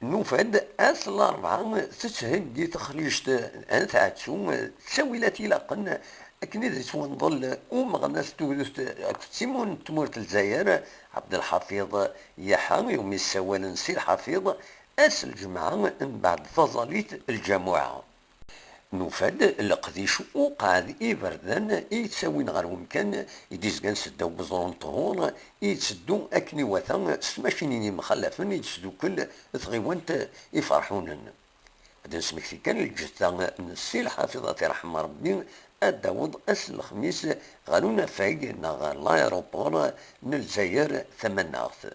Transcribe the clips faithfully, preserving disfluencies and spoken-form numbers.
Nufa-d ass n larebɛa tettheggi texlict n At Ɛettu ttawilat ilaqen akken ad yettwanḍel umeɣnas n tugdut akked timunent n tmurt n Lezzayer, Ɛebdelḥafiḍ Yaḥa, iwumi ssawalen Si Lḥafiḍ, ass n lǧemɛa mbeɛd taẓallit n lǧamuɛa. Nufa-d leqdic uqeɛd iberdan i yettawin ɣer wemkan i d-izgan seddaw n weẓru n ṭhur, i yetteddu akken iwata s tmacinin yemxalafen i d-tesdukkel tɣiwant Iferḥunen. Ad d-nesmekti kan lǧetta n Si Lḥafiḍ, ad t-iṛḥem Ṛebbi, ad d-taweḍ ass n lexmis ɣer unafag neɣ ɣer l'aéroport n Lezzayer tamaneɣt.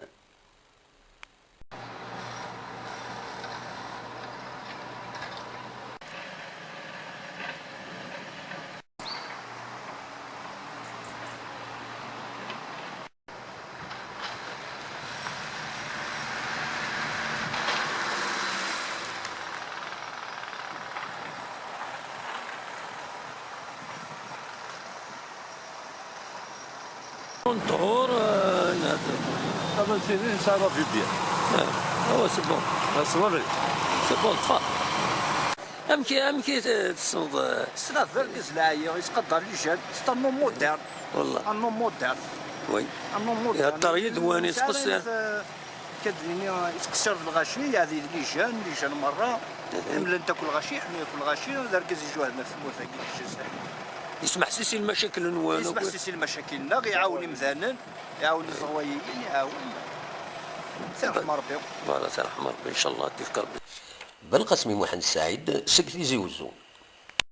Ṭhur, eh, nat- Ah, ben, c'est vrai, ça va vite bien. Ah, ah ouais, c'est bon. Ah, c'est vrai. C'est bon, tfadal. Amek, amek i t-, tessneḍ, eh? Ssneɣ d argaz lɛali, yettqadar les jeunes, c'est un homme moderne. Wallah. Un homme moderne. Oui. Un homme moderne. Ihedder yid-wen, yettqeṣṣir. Ur nesɛi ara, eh, Akka d-nini, yettqeṣṣir d lɣaci, yeɛdil les jeunes, les jeunes merra, ḥemmlen-t akk lɣaci, ḥemmlen akk lɣaci, d argaz ijuhden ɣef tmurt-agi n Lezzayer. Yesmeḥsis i lmacakil-nwen akk. Yesmeḥsis i lmacakil-nneɣ, iɛawen imdanen, iɛawen iẓerwayiyen, iɛawen. Tirḥem Ṛebbi. Voilà, tirḥem Ṛebbi, ncallah, ad d-ifk Ṛebbi. Belqasem Muḥend Saɛid seg Tizi Wezzu.